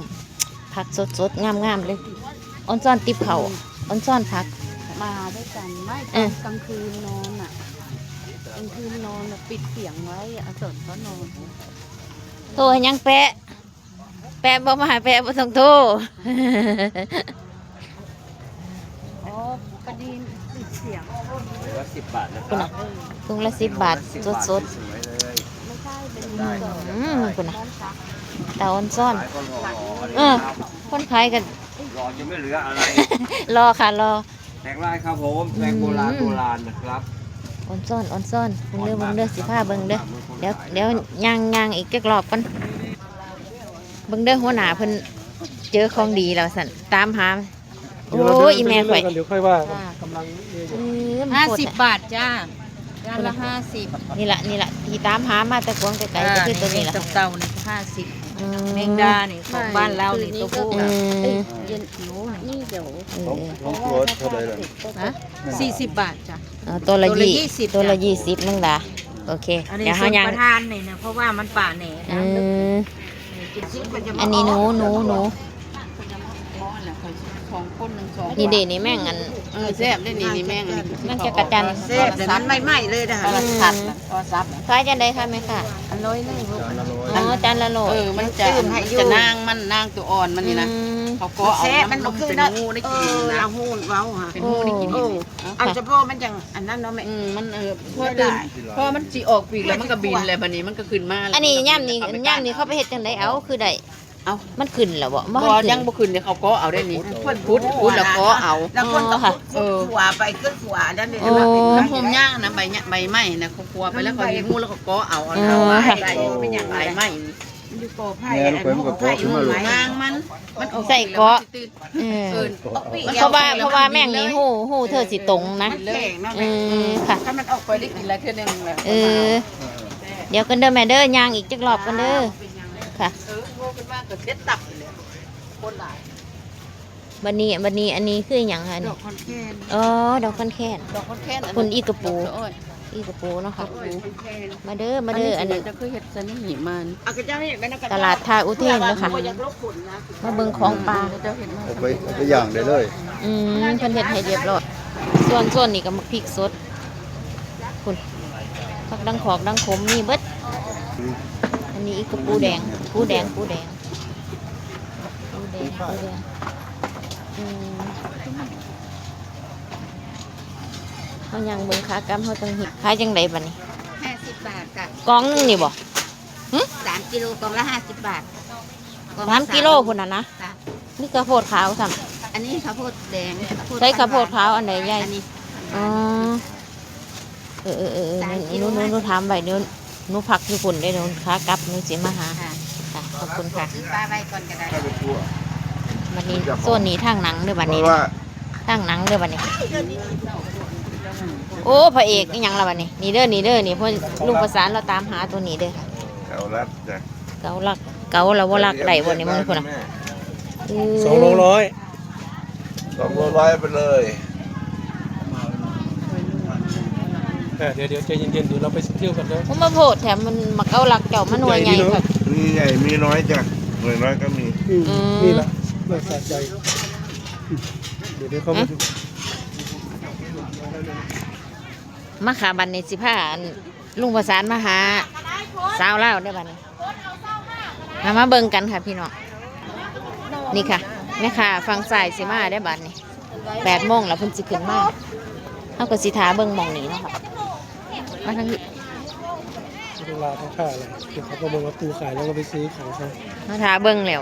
ผักสดๆ งามๆ เลย ออนซ่อนติ๊บเขา ออนซ่อนผัก มาด้วยกันไม่ เออ กลางคืนนอนอ่ะกลางคืนนอนน่ะปิดเสียงไว้อ่ะส่วนเขานอน โทรให้ยังแปะ แปะบ่มาหาแปะบ่ต้องโทร อ๋อปดีนปิดเสียง ละสิบบาทนะค คุณ รั น่ะ บ ถุงละสิบบาท สด สวยเลย ไม่ใช่เป็น ๆ อืมคุณน่ะ ได้ ตาออนซ่อน ขายก็รอ เออ คนขายกัน รอจะไม่เหลืออะไร รอค่ะรอ แตกลายครับผมแตกโบราณโบราณนะครับ ออนซ่อนออนซ่อนเบิ่งเด้อเบิ่งเด้อสิพาเบิ่งเด้อ เดี๋ยวเดี๋ยวย่างย่างอีกจักรอบกัน เบิ่งเด้อหัวหน้าเพิ่นเจอของดีแล้วสั่นตามหา โอ้ยอีแม่ข่อย เดี๋ยวค่อยว่า ค่ะ กำลัง เออมัน ห้า โคตร สิบบาทจ้าจานละห้าสิบ นี่ละนี่ละที่ตามหามาแต่กวางแต่ไกลก็คือตัวนี้ละ เต่าๆนี่ห้าสิบ อืม แมงดานี่ของบ้านเรานี่ตัวผู้ อืม เย็นผิว นี่เดี๋ยวเออ ของตัวเท่าไหร่ล่ะ นะสี่สิบบาทจ้ะ เอาตัวละ ตัวละ ยี่ ยี่สิบ ตัวละยี่สิบนึงล่ะโอเค อันนี้ เดี๋ยว ช เฮา ล ย่าง ประทานนี่นะเพราะว่ามันป่าแหน่ อืม กินซุปมันจะ อันนี้หนูหนูหนู สองคนหนึ่งสอง นี่เด้นี่แม่งอัน เออแซ่บได้นี่นี่แม่งอันนี้ แม่งจักรจันทร์ แซ่บแต่มันใหม่ๆเลยนะคะ อืม โทรศัพท์ ขายจังไดคะแม่ค่ะ อันร้อยหนึ่งลูก อ๋อจานละร้อย เออมันจะ จื้มให้อยู่ จะนางมันนางตัวอ่อนมันนี่นะ อืม เขาก็เอา แซ่บมันบ่คือ เป็น นะ งูได้กิน เออ นะ ละหูดเว้าค่ะ เป็นงูได้กิน โอ้ นี่ อันเฉพาะมันจังอันนั้นเนาะแม่ อืมมันเออพอตื่นพอมันจีออกปีกแล้วมันก็บินเลยบัดนี้มันก็ขึ้นมา อันนี้ย่ำนี่ย่ำนี่เขาไปเฮ็ดจังไดเอาคือได้ เอา มันขึ้นแล้วบ่ บ่ บ่ทันขึ้น ยังบ่ขึ้นเดี๋ยวเขาก็เอาได้นี่ เพิ่น พุดพุดแล้วก็เอา แล้วเพิ่นก็ อ๋อค่ะ พุดพุดหัวไปขึ้นหัวนั่นเลย โอ้ มันโฮมย่างนะใบเนี่ยใบไม้นะเขาครัวไปแล้วเขาหิ้วแล้วเขาก็เอาเอา อ๋อค่ะ ใส่ใบไม้ อยู่กอไผ่อันนี้กอไผ่อยู่ไหน นางมันมันออก ใส่เกาะ เออ เออออกปีก เพราะว่าเพราะว่าแม่งนี่หูหูเธอสิตรงนะ มันแข็งเนาะ เอ แม่ อค่ะ ถ้ามันออกไปได้กินแล้วเทื่อนึงแล้ว เออ เดี๋ยวกันเด้อแม่เด้อย่างอีกจักรอบกันเด้อค่ะ เออโทรขึ้นมาก็เช็ดตับเลยคนหลาย บัดนี้บัดนี้อันนี้คือหยังคะ ด นี่ อกคอนแคน อ๋อดอกคอนแคน ดอกคอนแคนอันนั้น คุณอีกระปู โอ้ย อีกระปูเนาะค่ะ โอ้ยคอนแคน มาเด้อมาเด้ออันนี้ เจ้าคือเห็ดสนิมมัน เอากระเจ้าเห็นไหมนะ ตลาดท่าอุเทนเนาะค่ะ บ่อยากลบผลนะ มาเบิ่งของปลา เจ้าเห็ดมัน เอาไปเอาไปย่างได้เลย อืมเพิ่นเฮ็ดให้เรียบร้อยส่วนส่วนนี้ก็หมากพริกสดคุณผักดังขอกดังขมมีเบิด อันนี้อีกกระปูแดงปูแดงปูแดงปูแดงปูแดงอืมเฮาย่างเบิ่งขากลับเฮาจังเฮ็ดขายจังไดบัดนี้ ห้าสิบบาทค่ะ กล่องหนึงนี่บ่ สามกิโลกล่องละห้าสิบบาท สามกิโลพุ่นน่ะนะ ค่ะ นี่ข้าวโพดขาวซ้ำ อันนี้ข้าวโพดแดง ใช้ข้าวโพดขาวอันใดใหญ่ อันนี้ อ๋อ เออเออเออเออ สาม ห กิ นู โล หนูหนูถามไว้เดี๋ยวหนูพักอยู่พุ่นเด้อหนูขากลับหนูสิมาหา ค่ะ ค่ะขอบคุณค่ะ ซื้อปลาไว้ก่อนก็ได้ บัดนี้โซนนี้ทางหนังเด้อบัด เพ นี้ ราะว่า ทางหนังเด้อบัดนี้ โอ้พระเอกอีหยังล่ะบัดนี้ นี่เด้อนี่เด้อนี่เพิ่นลุงประสานเราตามหาตัวนี้เด้อค่ะ เกาลัดจ้ะ เกาลักเกาละบ่ลักได้บ่นี่มึงพุ่นน่ะ สองโลร้อย สองโลร้อยไปเลย อ่ะเดี๋ยวเดี๋ยวใจเย็นๆเดี๋ยวเราไปเที่ยวกันเด้อ ผมมาโพดแถมมันมาเกาลักเจ้ามันหน่วยใหญ่ค่ะ มีใหญ่มีน้อยจ้ะ หน่วยน้อยก็มี อืม อืม นี่ละ น่าสะใจ เดี๋ยวเดี๋ยวเข้ามาดู มาค่ะ บัดนี้สิพาอันลุงประสานมาหาสาวลาวได้อบัดนี้ มา มาเบิ่งกันค่ะพี่น้อง นี่ค่ะ แม่ค้าฝั่งซ้ายสิมาได้อบัดนี้ แปดโมงแล้วเพิ่นสิขึ้นมา เฮาก็สิท่าเบิ่งหม่องนี้เนาะค่ะ มาทางนี้ เวลาเขาท่าอะไร เดี๋ยวเขาก็บอกว่าปูขายแล้วก็ไปซื้อของเขา มาท่าเบิ่งแล้ว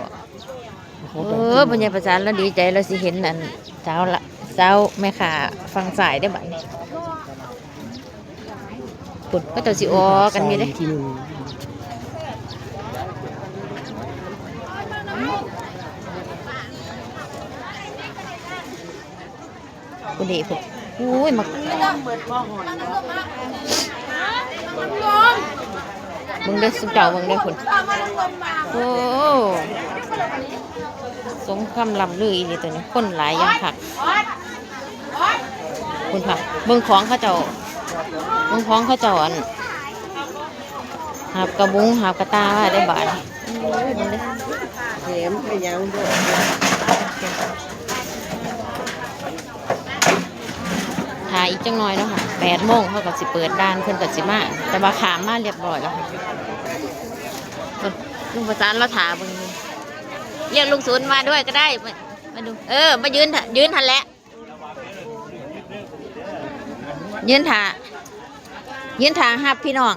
เขา เอ แบบ อ พ่อใหญ่ประสานแล้วดีใจแล้วสิเห็นอันสาวละ สาวแม่ค้าฝั่งซ้ายได้อบัดนี้ คุณก็เจ้าสิออกกันอยู่เด้ ที่หนึ่ง คุณดีคุณ อุ้ย มา เบิ่งเด้อ สุดเจ้า เบิ่งเด้อคุณ โอ้ สมคำล่ำลืออีหลีตัวนี้ คนหลายอย่างคัก คุณค่ะ เบิ่งของเขาเจ้า เบิ่งของเขาเจ้าอัน หาบกระบุง หาบกระตาไว้ได้บาด แถมไปยังด้วย ถ่าอีกจังหน่อยเนาะค่ะ แปดโมงเขาก็สิเปิดด่าน เพิ่นก็สิมา แต่ว่าข้ามมาเรียบร้อยแล้วค่ะ ลุงประสานเราถ่าเบิ่งอยู่ เรียกลุงศูนย์มาด้วยก็ได้ มา มาดู เออ มายืนถ่า ยืนหั้นแหละ ยืนถ่า ยืนถ่ารับพี่น้อง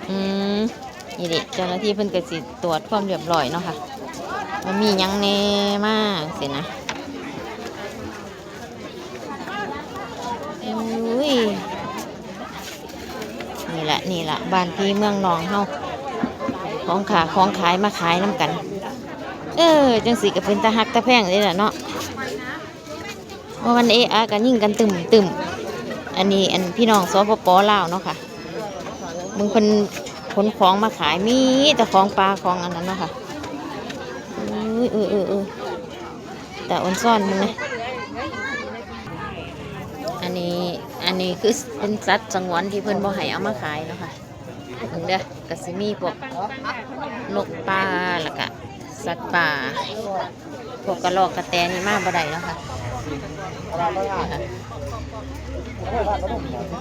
อืม นี่ดิ เจ้าหน้าที่เพิ่นก็สิตรวจความเรียบร้อยเนาะค่ะ ว่ามีหยังแหน่มาสินะ อุ้ย นี่แหละ นี่แหละ บ้านพี่เมืองน้องเฮา ของขาของขายมาขายนำกัน เออ จังสิก็เป็นตาฮักตาแพงเลยล่ะเนาะ เมื่อวันเออากันยิงกันตึมตึม อันนี้อันพี่น้อง สปป ลาวเนาะค่ะ มึงเพิ่นขนของมาขาย มีแต่ของปลาของอันนั้นเนาะค่ะ อุ้ย เออ เออ เออ แต่ออนซ่อนมึงนะ อันนี้ อันนี้คือเป็นสัตว์สงวนที่เพิ่นบ่ให้เอามาขายเนาะค่ะ เบิ่งเด้อ ก็สิมีพวกนกป่า แล้วก็สัตว์ป่า พวกกระรอกกระแตนี่มาบ่ได้เนาะค่ะ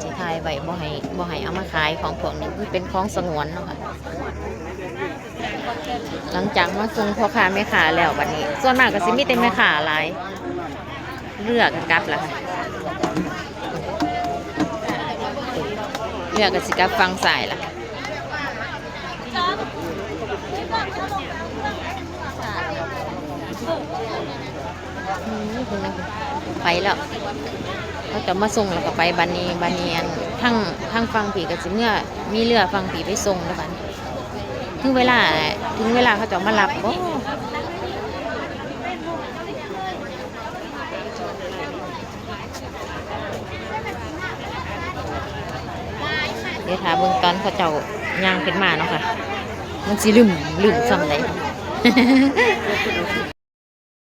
สิถ่ายไว้ บ่ให้ บ่ให้เอามาขาย ของพวกนี้คือเป็นของสงวนเนาะค่ะ หลังจากมาส่งพ่อค้าแม่ค้าแล้วบัดนี้ ส่วนมากก็สิมีแต่แม่ค้าหลาย เรือก็กลับแล้วค่ะ เรือก็สิกลับฝั่งซ้ายละ อืม ไปแล้ว เขาจะมาส่งแล้วก็ไป บัดนี้ บัดนี้อัน ทาง ทางฝั่งพี้ก็สิเมือ มีเรือฝั่งพี้ไปส่งแล้วบัดนี้ ถึงเวลา ถึงเวลาเขาจะมารับบ่ เดี๋ยวถ่าเบิ่งตอนเขาเจ้าย่างขึ้นมาเนาะค่ะ มันสิลืม ลืมซ่ำใด